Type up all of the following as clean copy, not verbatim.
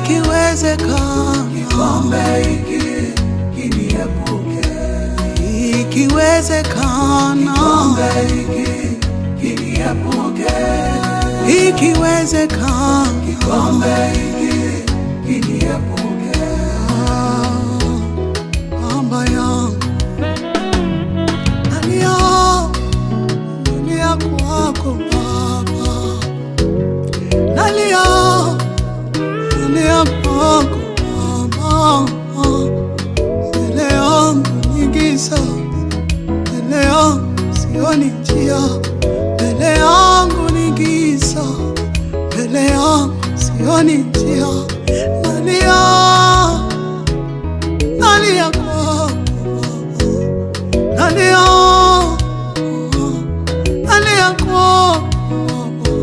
Ikiwezekana kikombe hiki kiniepuke. Ikiwezekana kikombe hiki kiniepuke. Ikiwezekana kikombe hiki kiniepuke. Baba yangu, nalia, nalia kwako Baba, nalia, nalia kwako Baba. Mbele yangu ni giza, mbele yangu sioni njia, mbele yangu ni giza, mbele yangu sioni njia. Nalia, nalia kwako Baba, nalia, nalia kwako Baba.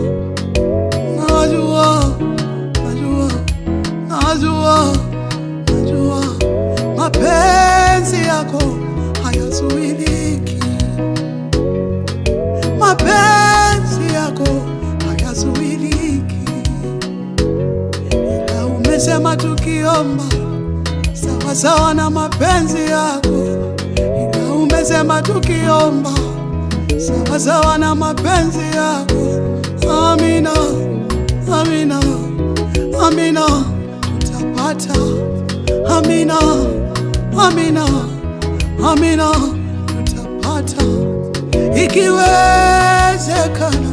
Najua, najua, najua, najua mapenzi yako hayazuiliki, mapenzi yako hayazuiliki. Ila umesema tukiomba sawa sawa na mapenzi yako, ila umesema tukiomba sawa sawa na mapenzi yako. Amina, amina, amina, tutapata. Amina, amina, amina, tutapata. Ikiwezekana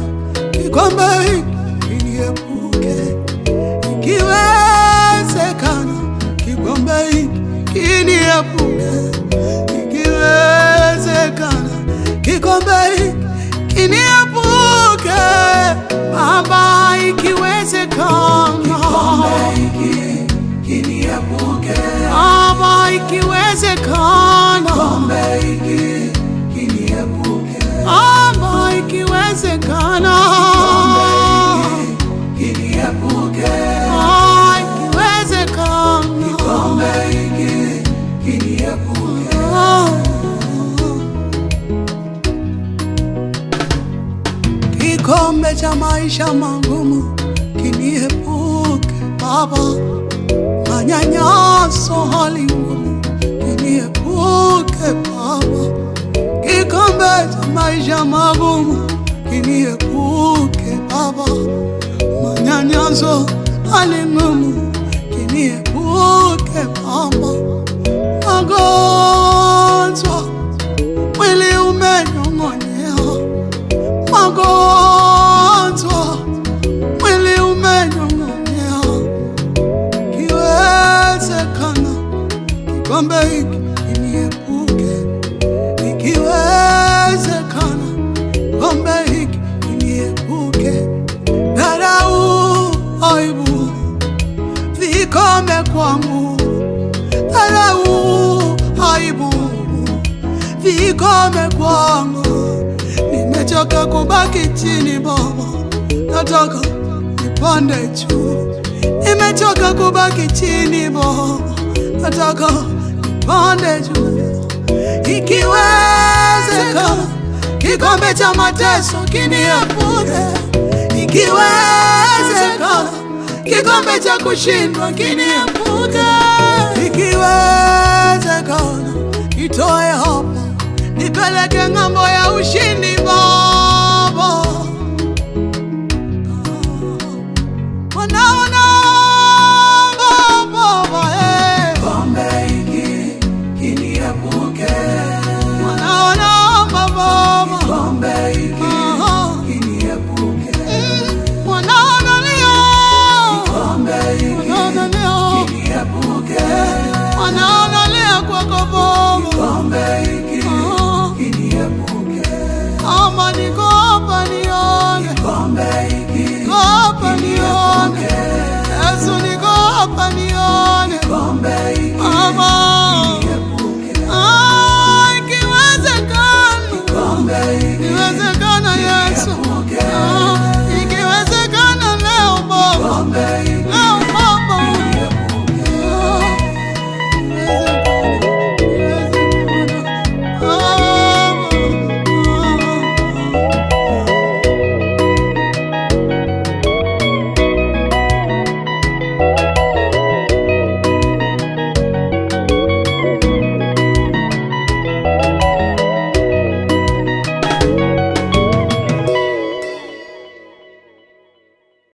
kikombe hiki kiniepuke, ikiwezekana kikombe hiki kiniepuke, ikiwezekana kikombe hiki kiniepuke. Baba, ikiwezekana kikombe hiki kiniepuke. Baba, ikiwezekana kikombe hiki kiniepuke. Baba, ikiwezekana kikombe hiki kiniepuke. Ikiwezekana kikombe hiki kiniepuke. Kikombe cha maisha magumu kiniepuke Baba, manyanyaso hali ngumu kiniepuke Baba. Kikombe cha maisha magumu kiniepuke Baba, manyanyaso hali ngumu kiniepuke Baba. Magonjwa mwili umenyong'onyea, magonjwa mwili umenyong'onyea. Ikiwezekana kikombe hiki kiniepuke, ikiwezekana kikombe hiki kiniepuke. Dharau, aibu vikome kwangu, dharau, aibu vikome kwangu. Nimechoka kubaki chini Baba, nataka nipande juu. Nimechoka kubaki chini Baba, nataka nipande juu. Ikiwezekana kikombe cha mateso kiniepuke, ikiwezekana kikombe cha kushindwa kiniepuke. Ikiwezekana nitoe hapa nipeleke ng'ambo ya ushindi Baba.